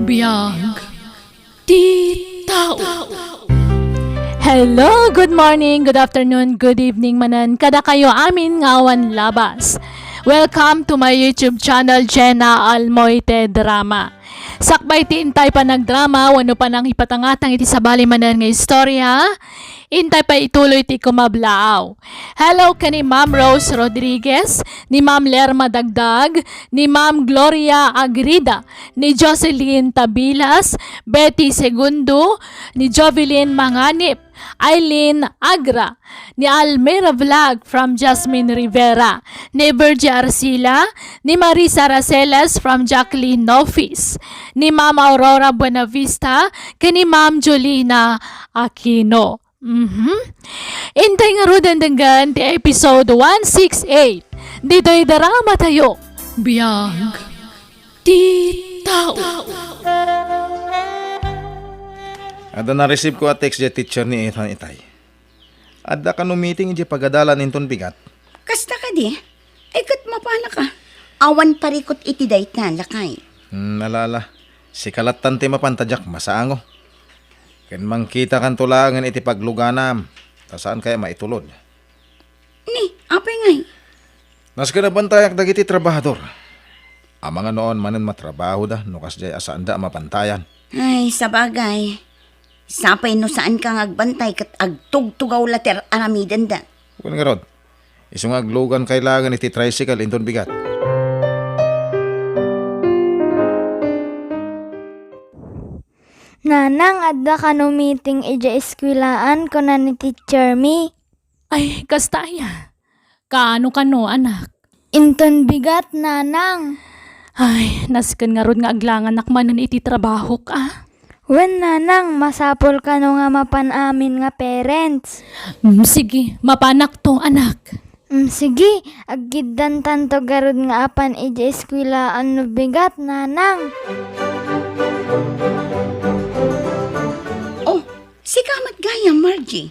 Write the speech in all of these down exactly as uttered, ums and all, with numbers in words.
Biag ti tao. Hello, good morning, good afternoon, good evening manen kadakayo amin nga awan labas. Welcome to my YouTube channel, Jenna Almoite Drama. Sakbay ti intay panagdrama wenno panangipatangatang iti sabali manen nga istorya, intay pay ituloy ti kumablaaw. Hello ken ni Ma'am Rose Rodriguez, ni Ma'am Lerma Dagdag, ni Ma'am Gloria Agrida, ni Jocelyn Tabilas, Betty Segundo, ni Jovelyn Manganip, Eileen Agra, ni Almira Vlog from Jasmine Rivera, ni Virgie Arcila, ni Marisa Raceles from Jacqueline Nofis, ni Ma'am Aurora Buenavista, ken ni Ma'am Jolina Aquino. Mhm. Intay ngaruden denggen ti episode one six eight. Ditoy drama tayo. Biag ti tao. Adda na-receive ko a text diay teacher ni Ethan itay. Adda kano meeting idiay pagadalan inton bigat. Kasta kadi? Ay, ket mapanaka. Awan parikut iti dayta, lakay. Hmm, ala, ala. Sika lattan ti mapan ta diak masango. Ken mangkitakanto laengen iti pagluganam, ta saan kaya maitulod. Ni, apay ngay? Nasken a bantayak dagiti trabahador. Amangan no awan manen matrabahoda no kasdiay a saanda a mabantayan. Ay, sabagay. Sapay no saanka nga agbantay ket agtugtugaw la ti ar-aramidenda. Wen ngarud, isu nga aglugan kay laengen iti tricycle inton bigat. Nanang, adda kano meeting idiay eskwelaan, kuna ni teacher mi. Ay, kasta aya. Kaano kano, anak? Inton bigat, nanang. Ay, nasken ngarud nga aglanganak manen iti trabahok, a? Wen, nanang, masapul kano nga mapan amin nga parents. Mm, sige, mapanakto, anak. Mm, sige, aggiddantanto garud nga apan idiay eskwelaan no bigat, nanang. Oh, sika met gayam, Margie.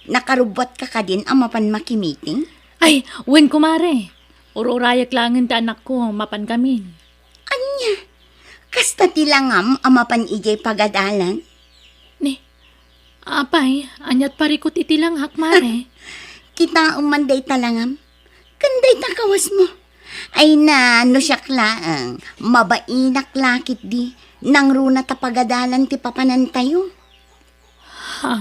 Nakarubbuatka kadin a mapan makimiting? Ay, wen, kumare. Ur-urayek laengen ti anakko, mapankamin. Ania? Kasta ti langam a mapan idiay pagadalan? Ni, apay, aniat parikut iti langak, mare? Kitaem man dayta langam. Ken dayta kawasmo. Ay na, no siak laeng, mabainak la ketdi, nangruna ta pagadalan ti papanantayo. Ha?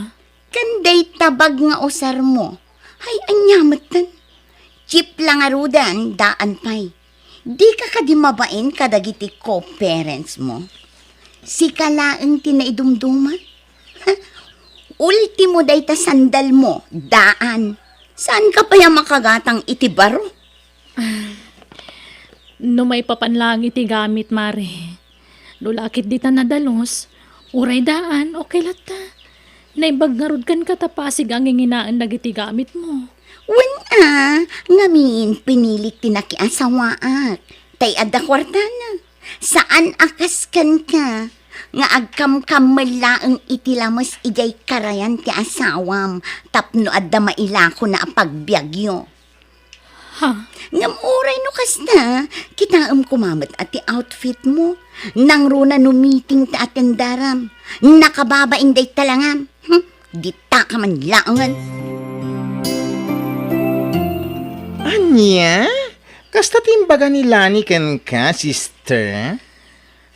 Ken dayta bag nga usarmo, ay ania metten? Jeep la ngaruden, daan pay. Dika kadi mabain kadagiti co-parents mo? Sika laeng ti naidumduma? Ultimo dayta sandalmo, daan. Saanka pay a makagatang iti baro? No maipapan laeng iti gamit, mare. No la ketdi ta nadalus, uray daan, okay latta. Naimbag ngarud kenka ta pasig a nginginaen dagiti gamitmo. Wen a, ngamin, pinilik ti nakiasawaak. Tay adda kuartana. Saan a kas kenka, nga agkamkammel laeng iti lames idiay karayan ti asawam tapno adda mailakona a pagbiagyo. Ha? Ngem uray no kasta, kitaem koma met a ti outfit mo. Nangruna no meeting ti atendaram. Nakababain dayta langam. Hmm? Dita ka man laengen. Ania? Kasta ti imbaga ni Lani kenka, sister?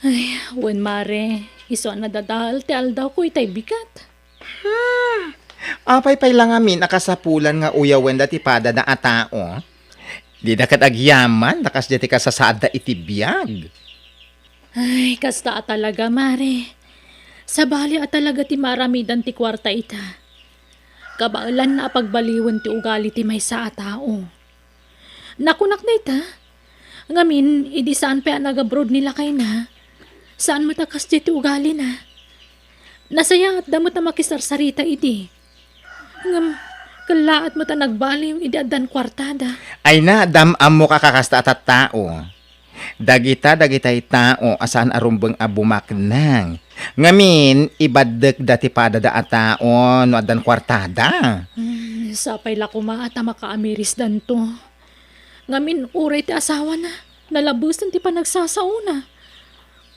Ay, wen, mare. Isu a nadadael ti aldawko itay bigat. Hmm. Apay pay la ngamin a kasapulan nga uyawenda ti padada a tao? Dida ket agyaman, ta kasdiay ti kasasaadda iti biag. Ay, kasta a talaga, mare. Sabali a talaga ti maaramidan ti kuarta ita. Kabaelanna a pagbaliwen ti ugali ti maysa a tao. Nakunak dayta. Ngamin, idi saan pay a nagabroad ni lakayna, saan met a kasdiay ti ugalina. Nasayaatda met a makisarsarita idi. Ngem, kellaat met a nagbaliw idi addan kuartada. Ay na, dam-ammo ka kakasta a tattao. Dagita, dagitay tao a saan a rumbeng a bumaknang. Ngamin, ibaddekda ti padada a tao no addan kuartada. Hmm, sapay la koma ta makaamirisdanto. Ngamin, uray ti asawana, nalabesen ti panagsasaona.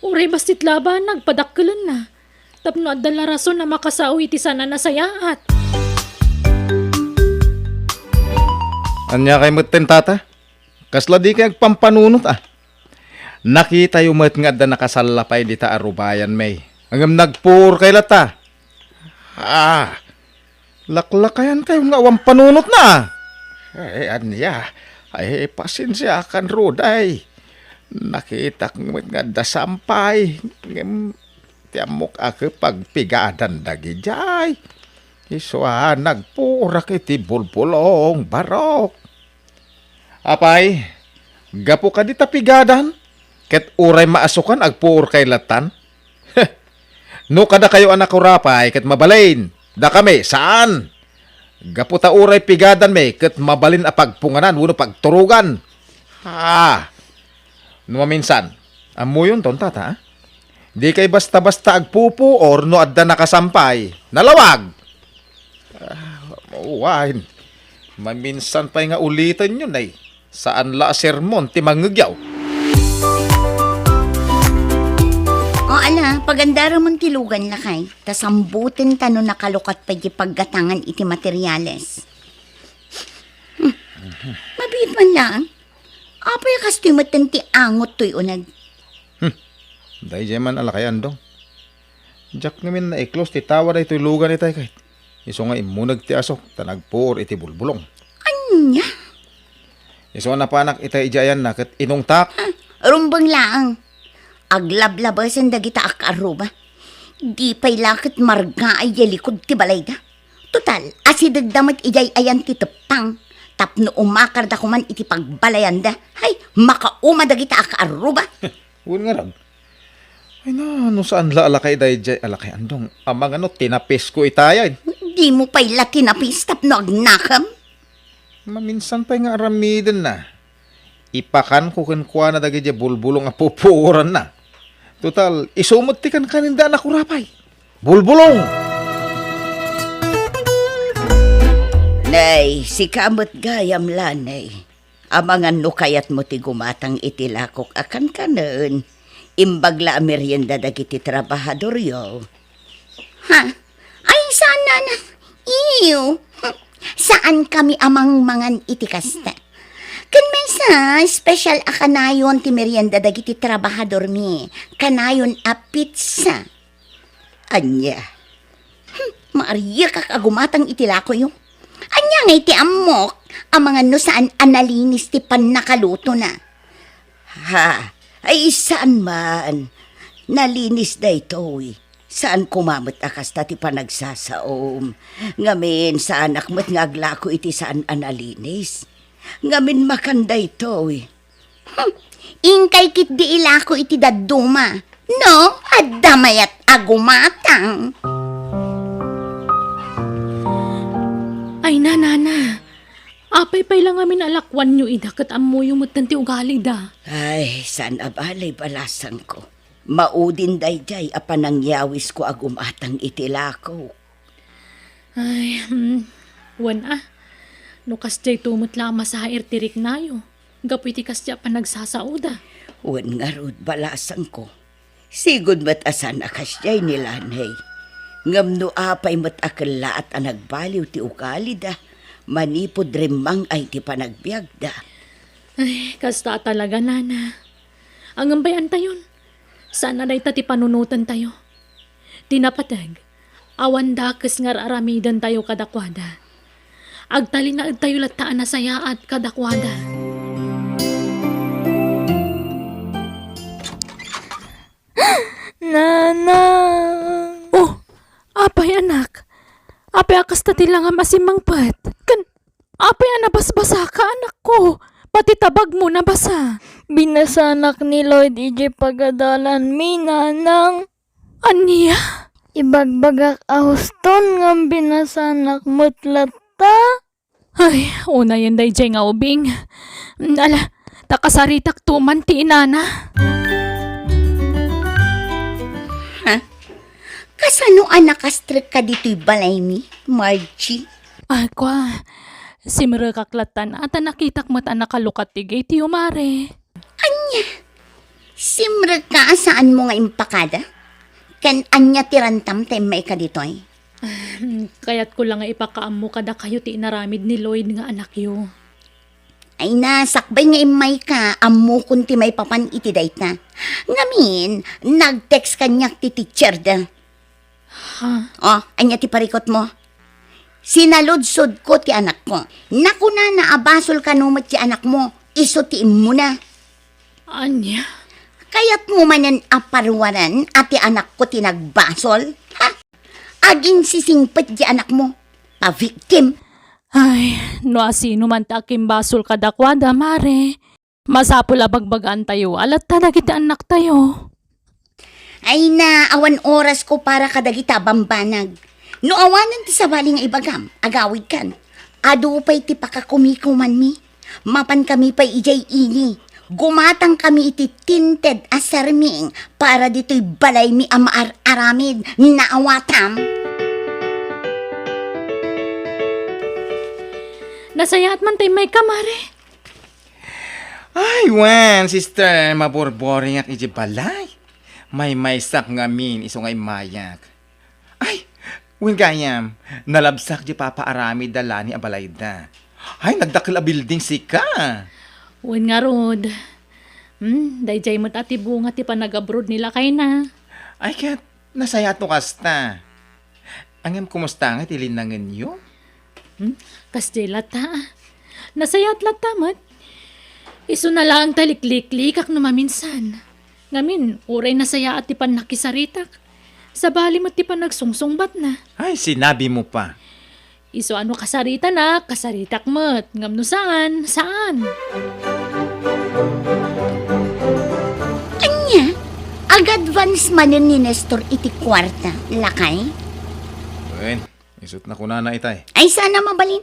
Uray bassit labanag padakkelenna, tapno adda la rason a makasao iti saan a nasayaat. Ania kay metten, tata? Kasla dikay agpampanunot, a? Nakitayo met nga adda nakasalla pay dita a rubayan, may. Ngem nagpuor kay latta. Ah, laklakayan kayo nga awan panunotna. Ay, ania? Ay, pasensiakan, Ruday. Nakitak met nga adda sampay. Ngem, ti ammok a pagpigadan dagidiay. Isu a nagpurak iti bulbulong, barok. Apay, gapu kadi ta pigadan, ket uray maasukan agpuor kay lattan? No kadakayo a nakurapay ket mabalin, dakami, saan? Gapu ta uray pigadanmi ket mabalin a pagpunganan wenno pagturogan. Ah, no maminsan, ammoyonton, tata, a? Dikay basta-basta agpupuor no adda nakasampay. Nalawag! Ah, wen. Maminsan pay nga ulitenyo, nay. Saan la a sermon ti mangngegyaw. O ala, pagandaramon ti lugan, lakay. Ta sambuten ta no nakalukat pay ti paggatangan iti materiales. Hmm. Mabiit man laeng. Apay a kastoy metten ti angot toy uneg? Hmm. Daydiay man a lakay, Andong. Diak ngamin naiklos ti tawa daytoy lugan itay kayat. Isu nga immuneg ti asok ta nagpuor iti bulbulong. Ania? Isu a napanak itay idiay ayanna ket inungtak. Ha? Rumbeng laeng. Aglablabesen dagita a kaarruba. Di pay la ket margaay diay likud ti balayda. Total, asidegda met idiay ayan ti teppang tapno umakarda koman iti pagbalayanda. Hay, makauma dagita a kaarruba. Wen ngarud. Ay na, no saan la a lakay daydiay a lakay, Andong. Amangan no tinapisko itayen. Dimo pay la tinapis tapno agnakem? Maminsan pay nga aramidenna. Ipakanko kenkuana dagidiay bulbulong a pupuoranna. Total, isu met ti kankaninda a nakurapay. Bulbulong! Nay, sika met gayam la, nay. Amangan no kayatmo ti gumatang iti lakok a kankanen, imbag la a merienda dagiti trabahadoryo. Ha? Ay, saan, nana? Iyo. Saan kami a mangmangan iti kasta. Ken maysa, special a kanayon ti merienda dagiti trabahadormi. Kanayon a pizza. Ania? Hmm, maariekak a gumatang iti lakoyo. Ania ngay ti ammok? Amangan no saan a nalinis ti pannakalutona. Ha? Ay, saan man. Nalinis daytoy. Saan koma met a kasta ti panagsasaom. Ngamin, saanak met nga aglako iti saan a nalinis. Ngamin, makan daytoy. Hmm, inkay ketdi ilako iti dadduma. No, adda mayat a gumatang. Ay, nanana. Apay pay la ngamin a lakuanyo ida ket ammoyo metten ti ugalida. Ay, saan a bale, balasangko. Maudin daydiay a panangyawisko a gumatang iti lakok. Ay, hmm. Wen a. No kasdiay to met la a masair ti riknayo, gapu iti kasdiay a panagsasaoda. Wen ngarud, balasangko. Sigud met a saan a kasdiay ni Lanay. Ngem no apay met a kellaat a nagbaliw ti ugalida, manipud rimmang-ay ti panagbiagda. Ay, kasta a talaga, nana. Ngem bay antayon. Saan a dayta ti panunotentayo. Ti napateg, awan dakes nga ar-aramidentayo kadakuada. Agtalinaedtayo latta a nasayaat kadakuada. Nanang! Oh, apay, anak? Apay a kasta ti langam a simmangpet? Ken apay a nabasbasaka, anakko? Pati tabagmo nabasa. Binasanak ni Lloyd idiay pagadalanmi, nanang. Ania? Ibagbagak a huston ngem binasanak met latta. Ay, unayen daydiay nga ubing. Ala, ta kasaritakto man ti inana. Ha? Kasano a nakastrekka ditoy balaymi, Margie? Ay, kua, simrekak lattan a ta nakitak met a nakalukat ti gate yo, Mare. Ania? Simrekka a saanmo nga impakada? Ken ania ti rantam ta immayka ditoy? Kayatko la nga ipakaammo kadakayo ti inaramid ni Lloyd nga anakyo. Ay na, sakbay nga immayka, ammokon ti maipapan iti dayta. Ngamin, nag-text kaniak ti teacher da. Ha? Oh, ania ti parikutmo? Sinaludsodko ti anakko. Nakunana a basol kano met ti anakmo, isu ti immuna. Ania? Kayatmo manen a paruaran a ti anakko ti nagbasol? Ha? Aginsisingpet ti anakmo. Pa-victim. Ay, no asino man ti akimbasol kadakuada, Mare, masapul a bagbagaantayo a latta dagiti annaktayo. Ay na, awan orasko para kadagita a bambanag. No awanen ti sabali nga ibagam, agawidkan. Adu pay ti pakakumikumanmi. Mapankami pay idiay ili. Gumatangkami iti tinted a sarming para ditoy balaymi a maar-aramid. Naawatam? Nasayaat man ta immayka, Mare. Ay, wen, sister, maburboringak iti balay. Maymaysak ngamin isu nga immayak. Ay, wen gayam, nalabsak di papaaramid da Lani a balayda. Ay, nagdakkel a building sika. Wen ngarud. Hmm, daydiay met a ti bunga ti panagabroad ni lakayna. Ay, ket nasayaat no kasta. Ngem, kumusta nga ti linnangenyo? Hmm? Kasdiay latta. Nasayaat latta met. Isuna laeng ta likliklikak no maminsan. Ngamin, uray nasayaat ti pannakisaritak. Sabali met ti panagsungsungbatna. Ay, sinabi mo pa. Isu a no kasaritanak, kasaritak met. Ngem no saan, saan. Ania? Ag-advance manen ni Nestor iti kuarta, lakay? Wen, isut' nakunana itay. Ay, saan a mabalin.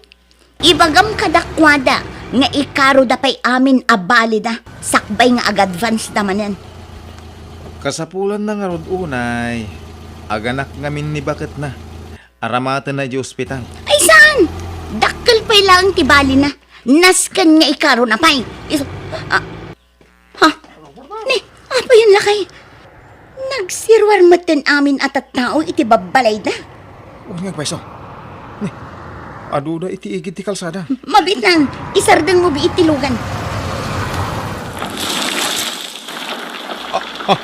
Ibagam kadakuada nga ikaroda pay amin a balida, sakbay nga ag-advance da manen. Kasapulanna ngarud unay, aganak ngamin ni baketna. Aramatenna idiay ospital. Ay, saan? Dakkel pay laeng ti balina. Nasken nga ikarona pay. Is-, ah, Ha? Ni, apayen lakay? Nagsiruar metten amin a tattao iti babbalayda. Wen nga agpayso. Ni, aduda iti igid ti kalsada. Mabiitnan, isardengmo biit ti lugan. Ah, ah,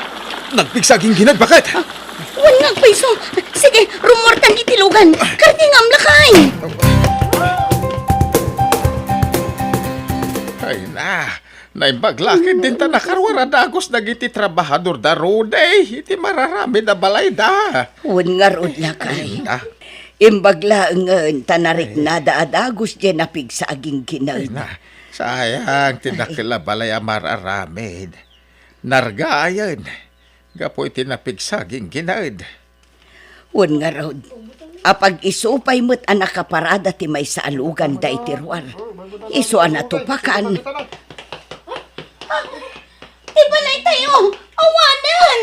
nagpigsa a ginggined, baket? Ah, wen nga agpayso. Sige, rummuartan iti lugan. Kartingam, lakay! Ay na, naimbag la ketdin ta nakaruar a dagus dagiti trabahador da Rudy iti mararamid a balayda. Wen ngarud, lakay. Ay na. Imbag laengen ta nariknada a dagus diay napigsa a ginggined. Ay na, sayang ti dakkel a balay a mararamid. Nargayen gapu iti napigsa a ginggined. Wen ngarud, apag-isu pay met a nakaparada ti maysa a lugan daydi ruar. Isu a natupakan. Ti balaytayo, awanen!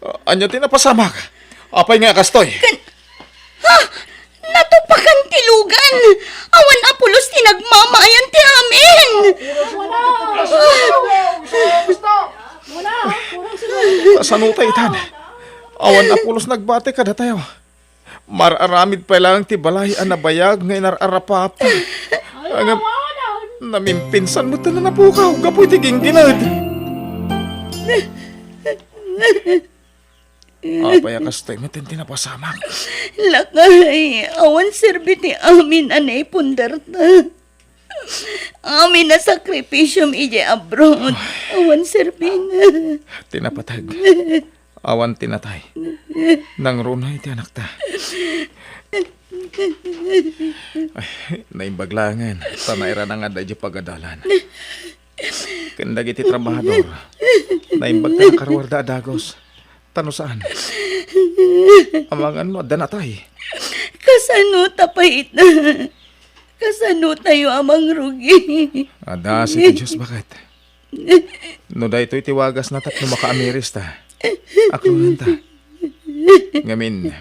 Ah, ania ti napasamak? Apay nga kastoy? Kan-, ha? Natupakan ti lugan! Awan a pulos ti nagmamaayan ti amin! Kasano tayo itan? Awan a pulos nagbati kadatayo. Mar-aramid pay laeng ti balay a nabayag nga inar-arapapa. Ngem, namimpinsan met ti napukaw gapu iti ginggined. Apay a kastoy met ti napasamak? Lakay, awan serbi ti amin a naipundarta. Amin a sakripisiom idiay abroad, awan serbina. Ti napateg, awan ti natay. Nangruna iti anakta. Ay, naimbag laengen ta nairana nga adda idiay pagadalan. Ken dagiti trabahador, naimbag ta nakaruarda a dagus. Ta no saan, amangan no adda natay. Kasano ta pay ita? Kasano tayo a mangrugi? Adda asi ti Dios, baket. No daytoy ti wagasna tapno makaamiris ta, aklonenta. Ngamin,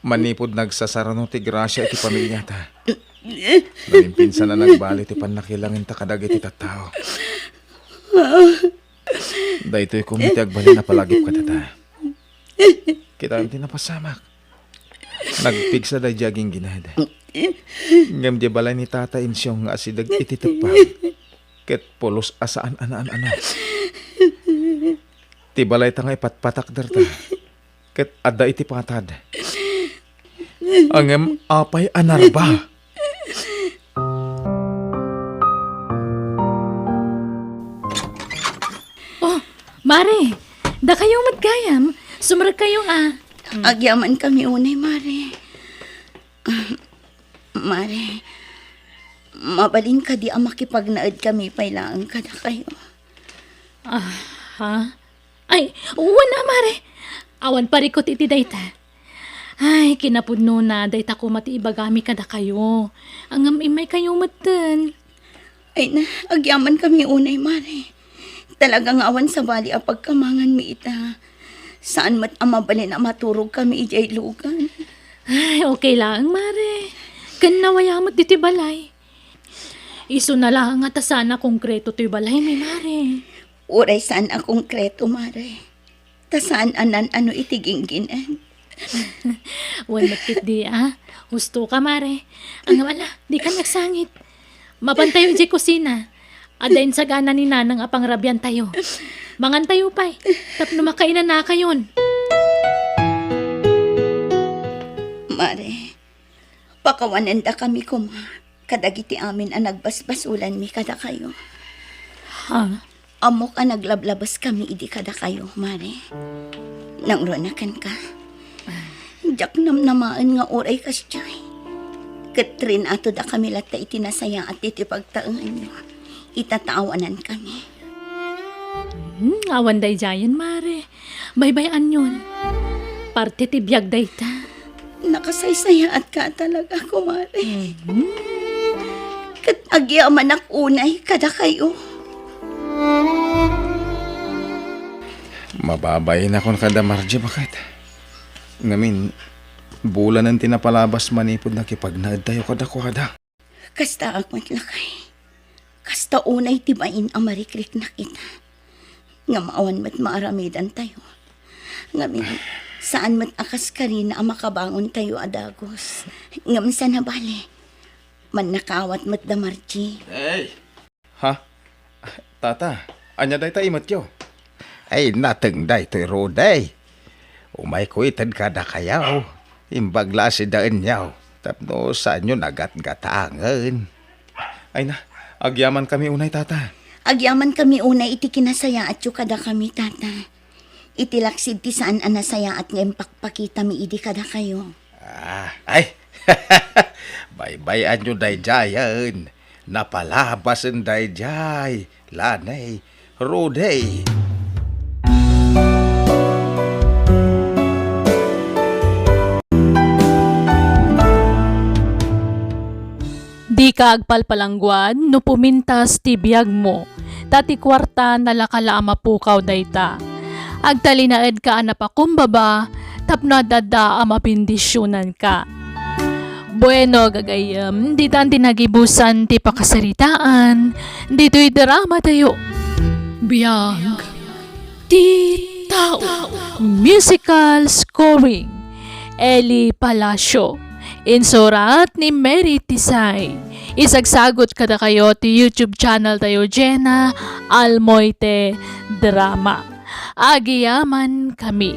manipud nagsasarano ti grasia iti pamiliata, namimpinsan a nagbali ti pannakilangenta kadagiti tattao. Daytoy koma ti agbalin a palagip kadata. Kitaem ti napasamak. Nagpigsa daydi a ginggined. Ngem di balay ni Tata insiong nga asideg iti teppang, ket pulos a saan a naan-ano. Ti balayta nga ipatpatakderta, ket adda iti patad. Ngem apay a narba? Oh, Mare, dakayo met gayam. Sumrekkayo a. Agyamankami unay, Mare. Ah, Mare, mabalin kadi a makipagnaedkami pay laeng kadakayo? Ah, ha? Ay, wen a, Mare. Awan parikut iti dayta. Ay, kinapudnona, dayta koma ti ibagami kadakayo. Ngem immaykayo metten. Ay na, agyamankami unay, Mare. Talaga nga awan sabali a pagkamanganmi ita. Saan met a mabalin a maturogkami idiay lugan. Ay, okay laeng, Mare. Ken nawayamet ditoy balay. Isuna laeng a ta saan a konkreto toy balaymi, Mare. Uray saan a konkreto, Mare. Ta saan a naan-ano iti ginggined. Wen met ketdi a. Husto ka, Mare. Ngem ala, dika nagsangit. Mapantayo idiay kusina. Adda insagana ni Nanang a pangrabiantayo. Mangantayo pay, tapno makainanakayon. Mare, pakawanendakami koma kadagiti amin a nagbasbasolanmi kadakayo. Ha? Ammok a naglablabeskami idi kadakayo, Mare. Nangruna kenka. Diak namnamaen nga uray kasdiay, ket rinatodakami latta iti nasayaat iti pagtaenganyo. Ita ta awanankami. Hmm, awan daydiayen, Mare. Baybay-anyon. Parte ti biag dayta. Nakasaysayaatka talaga, kumare. Mhm. Ket agyamanak unay kadakayo. Mababainakon kada Margie, baket. Ngamin, bulanen ti napalabas manipud nakipagnaedtayo kadakuada. Kasta, Agmat, lakay. Kasta unay ti bain a marikriknak ita. Ngem awan met maaramidantayo. Ngamin, saan met a kaskarina a makabangontayo a dagus. Ngem saan a bale, mannakaawat met da Margie. Hey! Ha? Tata, ania dayta imetyo? Ay, nateng daytoy, Rudy. Umayko ited kadakayo. Imbag la a sidaenyo tapno saanyo nagatgatangen. Ay na, agyamankami unay, Tata. Agyamankami unay iti kinasayaatyo kadakami, Tata. Iti laksid ti saan a nasayaat nga impakpakitami idi kadakayo. Ah, ay! Baybay-anyo daydiayen. Napalabasen daydiay, Lanay, Rudy. Dika agpalpalangguad no pumintas ti biagmo, ta ti kuarta nalaka la a mapukaw dayta. Agtalinaedka a napakumbaba tapno adda a mabendisionanka. Bueno, gagayyem, ditan ti nagibusan ti pakasaritaan ditoy drama tayo. Biag ti tao. Musical scoring, Eli Palacio. Insurat ni Mary Tisay. Isagsagut kadakayo ti YouTube channel tayo, Jenna Almoite Drama. Agyamankami.